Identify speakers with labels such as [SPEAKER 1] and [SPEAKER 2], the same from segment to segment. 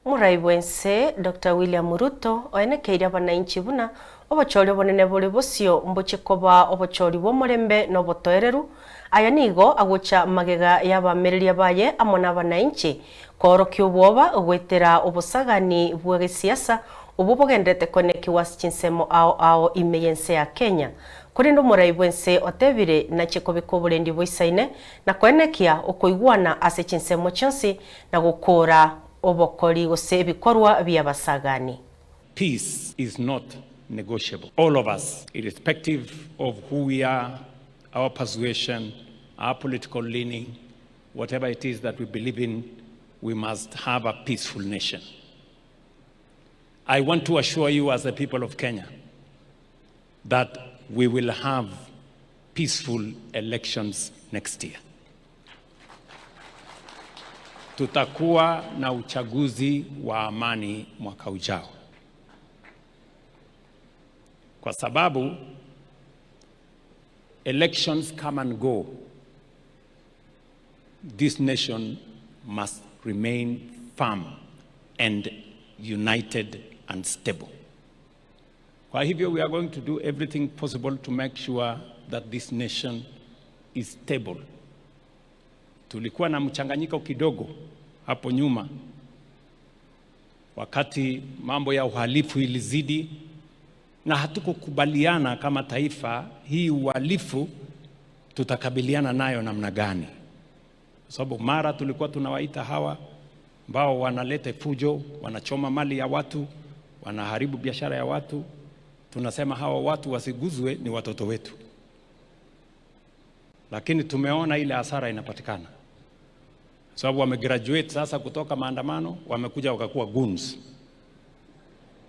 [SPEAKER 1] Omorai bwense Dr William Ruto oenekeirie abanainchi buna obochori obonene bore bosio mbochie koba obochori bw'omorembe na obotoereru. Aya nigo agocha magega y'abamereria baye amo nabanainchi koorokia obwoba goetera obosagani bwa gesiasa obwo bogendererete koenekiwa ase chinsemo ao ao ime y'ense ya Kenya. Korende omorai bwense otebire nachie kobeka oborendi boisaine na koenekia okoigwana ase chinsemo chionsi na gokoora obokori gose ebikorwa bi'abasagani.
[SPEAKER 2] Peace is not negotiable. All of us, irrespective of who we are, our persuasion, our political leaning, whatever it is that we believe in, we must have a peaceful nation. I want to assure you, as the people of Kenya, that we will have peaceful elections next year. Tutakuwa na uchaguzi wa amani mwaka ujao, kwa sababu elections come and go. This nation must remain firm and united and stable. Kwa hivyo we are going to do everything possible to make sure that this nation is stable. Tulikuwa na mchanganyiko kidogo hapo nyuma wakati mambo ya uhalifu ilizidi, na hatukukubaliana kama taifa, hii uhalifu tutakabiliana nayo namna gani? Kwa sababu mara tulikuwa tunawaita hawa ambao wanaleta fujo, wanachoma mali ya watu, wanaharibu biashara ya watu, tunasema hawa watu wasiguzwe, ni watoto wetu. Lakini tumeona ile hasara inapatikana, sababu wamegraduate sasa kutoka maandamano, wamekuja wakakuwa goons,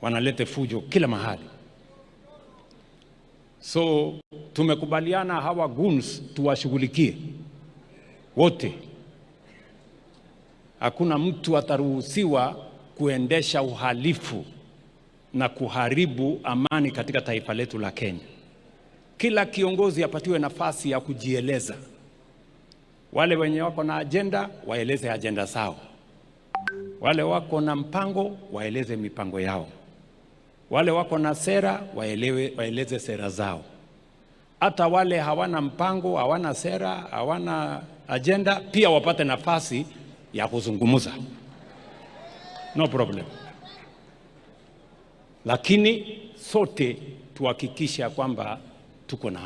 [SPEAKER 2] wanaleta fujo kila mahali. So tumekubaliana hawa goons tuwashughulikie wote. Hakuna mtu ataruhusiwa kuendesha uhalifu na kuharibu amani katika taifa letu la Kenya. Kila kiongozi apatiwe nafasi ya kujieleza. Wale wenye wako na ajenda waeleze ajenda zao, wale wako na mpango waeleze mipango yao, wale wako na sera waeleze sera zao. Hata wale hawana mpango, hawana sera, hawana ajenda, pia wapate nafasi ya kuzungumza, no problem. Lakini sote tuhakikishe kwamba tuko na